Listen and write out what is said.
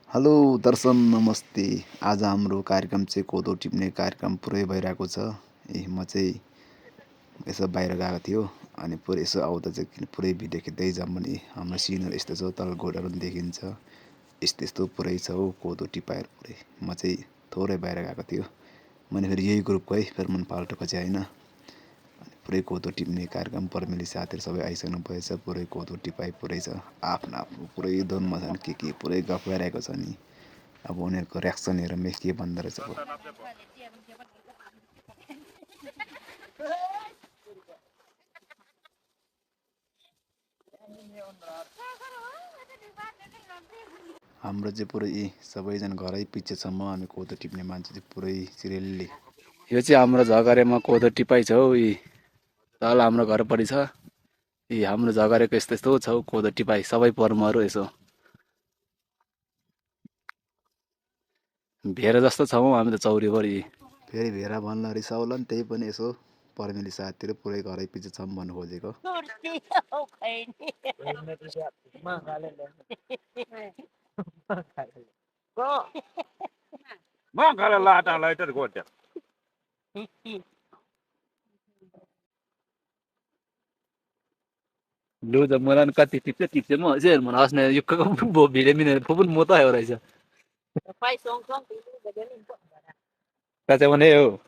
Hello दर्शन नमस्ते। आज हाम्रो कार्यक्रम चाहिँ कोदो टिप्ने कार्यक्रम पुरै भइरहेको छ। म चाहिँ यसो बाहिर गएको थियो अनि पुरै यसो आउँदा चाहिँ पुरै भिडियो खिच्दै जाऊँ भने हाम्रो सिनहरू यस्तो छ, तल गोडहरू पनि देखिन्छ। यस्तो यस्तो पुरै छ हौ कोदो टिपाइहरू पुरै। म चाहिँ थोरै बाहिर गएको थियो। मैले फेरि यही ग्रुपको है, फेरि मन पाल्टोको चाहिँ होइन। पुरै कोदो टिप्ने कार्यक्रम पर्मेली साथीहरू सबै आइसक्नु भएछ। पुरै कोदो टिपाइ पुरै छ। आफ्नो आफ्नो पुरै धुनमा छन्, के पुरै गफ भइरहेको छ नि। अब उनीहरूको रियाक्सन हेरौँ के भन्दो रहेछ अब। हाम्रो चाहिँ पुरै सबैजना घरै पछिसम्म हामी कोदो टिप्ने मान्छे चाहिँ पुरै सिरियल्ली। यो चाहिँ हाम्रो झगरेमा कोदो टिपाइ छ हौ। तल हाम्रो घरपट्टि छ। हाम्रो झगरेको यस्तो यस्तो छ हौ कोदो टिपाइ, सबै पर्महरू यसो भेरा जस्तो छौँ हौ हामी त चौरीभरि। फेरि भेरा भन्ला रिसाउला नि, त्यही पनि यसो पर्मेली साथीहरू पुरै घरै पछि छौँ भन्नु खोजेको। लु त मलाई कति टिप्छ म चाहिँ मन अस्ने यो भिडियो मिनेर फुपुन म त आयो रहेछ। कहाँ चाहिँ भने हो